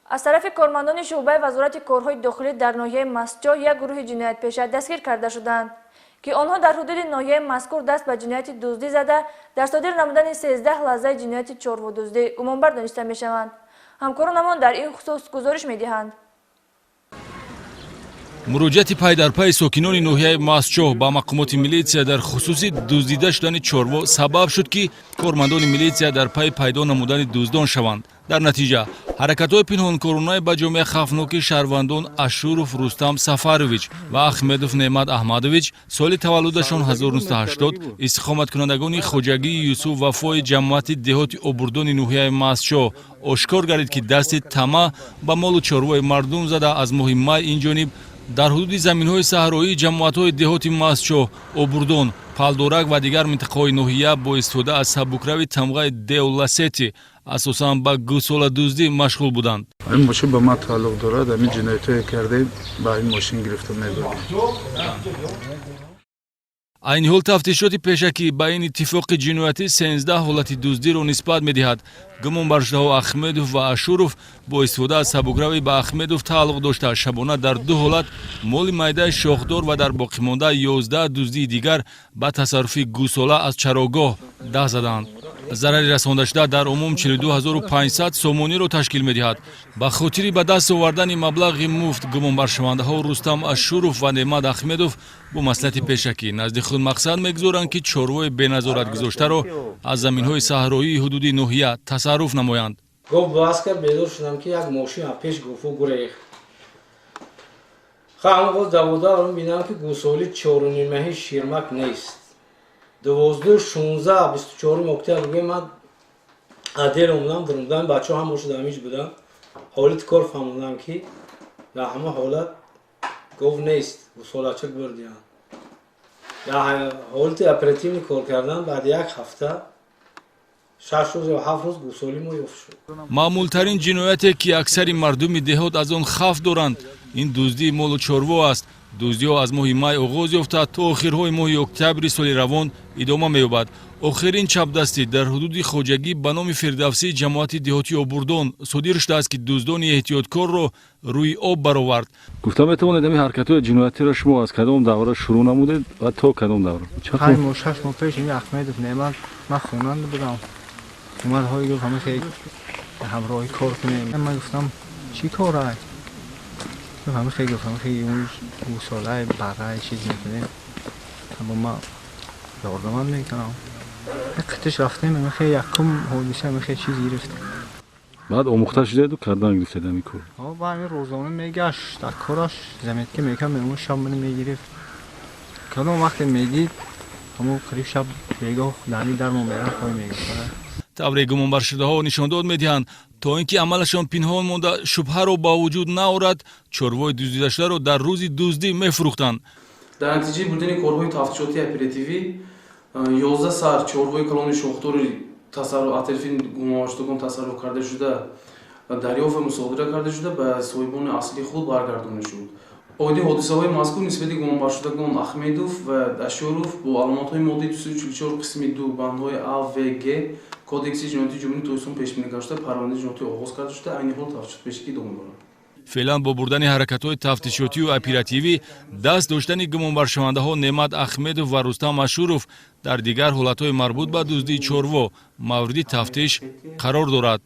Аз тарафи кормандони шӯъбаи Вазорати корҳои дохилӣ дар ноҳияи Мастчоҳ як гурӯҳи ҷиноятпеша дастгир карда шуданд, ки онҳо дар ҳудуди ноҳияи мазкур даст ба ҷинояти дуздӣ зада, дар содир намудани 13 лаҳзаи ҷинояти чорводуздӣ гумонбар дониста мешаванд. Ҳамкоронамон дар ин хусус гузориш медиҳанд. Муроҷиати пайдарпайи сокинони ноҳияи Мастчоҳ ба мақомоти милитсия дар хусуси дуздида шудани чорво сабаб шуд, ки кормандони милитсия дар пайи пайдо намудани дуздон шаванд. Дар натиҷа ҳаракатҳои пинҳонкоронаи ба ҷомеа хавфноки шаҳрвандон Ашуров Рустам Сафарович ва Ахмедов Неъмат Аҳмадович, соли таваллудашон 1980, истиқоматкунандагони хоҷагии Юсуф Вафои ҷамоати деҳоти Обурдони ноҳияи Мастчоҳ ошкор гардид, ки дасти тама ба молу чорвои мардум зада, аз моҳи май ин ҷониб дар ҳудуди заминҳои саҳроии ҷамоатҳои деҳоти Мастчоҳ, Обурдон, Палдорак ва дигар минтақаҳои ноҳия бо истифода аз сабукрави тамғаи Деу Ласети асосан ба гӯсоладуздӣ машғул буданд. Ин мошин ба ман тааллуқ дорад. Ҳамин ҷиноятҳое кардем, ба ин мошин гирифта мебарем. Айни ҳол тафтишоти пешакӣ ба ин иттифоқи ҷиноятӣ 13 ҳолати дуздиро нисбат медиҳад. Гумонбаршудаҳо Ахмедов ва Ашуров бо истифода аз сабукрави ба Ахмедов тааллуқ дошта, шабона дар ду ҳолат моли майдаи шохдор ва дар боқимонда 11 дуздии дигар ба тасарруфи гӯсола аз чарогоҳ даст заданд. Зарари расондашуда дар умум 42 500 сомониро ташкил медиҳад. Ба хотири ба даст овардани маблағи муфт гумонбаршавандаҳо Рустам Ашуров ва Неъмат Ахмедов бо маслиҳати пешакӣ назди худ мақсад мегузоранд, ки чорвои беназорат гузоштаро аз заминҳои саҳроии ҳудуди ноҳия тасарруф намоянд. Гов баскар бедор шудам, ки як мошин аз пеш гуфу гурехт. Ҳамон давода бинам, ки гӯсоли чорунимаҳи ширмак нест. 12:16, 24 октябр гӯем, ман отдел омадам, даромадам, бачаҳо ҳамашу дар ҳамиҷ буданд. Ҳолати кор фаҳмондам, ки дар ҳама ҳолат гов нест, гӯсолача бурдиянд. Дар ҳолати оперативный кор кардан баъди як ҳафта, 6 рӯз ё 7 рӯз гӯсоли мо ёфт шуд. Маъмултарин ҷинояте, ки аксари мардуми деҳот аз он хавф доранд, ин дуздии молу чорво аст. Дуздиҳо аз моҳи май оғоз ёфта, то охирҳои моҳи октябри соли равон идома меёбад. Охирин чапдастӣ дар ҳудуди хоҷагӣ ба номи Фирдавсии ҷамоати деҳоти Обурдон содир шудааст, ки дуздони эҳтиёткорро рӯи об баровард. Гуфта метавонед, ҳамин ҳаракатҳои ҷиноятиро шумо аз кадом давра шурӯъ намудед ва то кадом давра? 5 моҳ, 6 моҳ пеш ин Ахмедов Неъмат, ман хонанда будам, омад, ҳои гуфт, ҳама хеле ҳамроҳӣ кор кунем. Ман гуфтам, чӣ корай? Ҳама хеле гуфт, ҳама хеле гӯсолаи барай чиз мекунем, бо ма ёрдамат мекунам. Қитиш рафтем, ҳама хеле якум ҳодиса, ҳама хеле чиз гирифтем. Баъд омӯхта шудеду кардан гирифтед ҳамин кор? Ба ҳамин рӯзона мегашт, дар кораш заметка мекард, меомад, шаб мана мегирифт. Кадом вақте медид, ҳамон қариб шаб бегоҳ дар дар мо мерафт, ҳой мегуфт. Тавре гумонбаршудаҳо нишондод медиҳанд, то ин ки амалашон пинҳон монда, шубҳаро ба вуҷуд наорад, чорвои дуздидашударо дар рӯзи дуздӣ мефурӯхтанд. Дар натиҷаи бурдани корҳои тафтишотии оперативӣ 11 сар чорвои калони шохдори аз тарафи гумонбаршудагон тасарруф карда шуда дарёфт ва мусодира карда шуда, ба соҳибони аслии худ баргардонида шуд. Оиди ҳодисаҳои мазкур нисбати гумонбаршудагон Ахмедов ва Ашуров бо аломатҳои моддаи 244 қисми 2 бандҳои а, в, г Кодекси ҷиноятии Ҷумҳурии Тоҷикистон пешбинӣ карда шуда, парвандаи ҷиноятӣ оғоз карда шуда, айни ҳол тафтишот пешакӣ идома дорад. Феълан бо бурдани ҳаракатҳои тафтишотию оперативӣ даст доштани гумонбаршавандаҳо Неъмат Ахмедов ва Рустам Ашуров дар дигар ҳолатҳои марбут ба дуздии чорво мавриди тафтиш қарор дорад.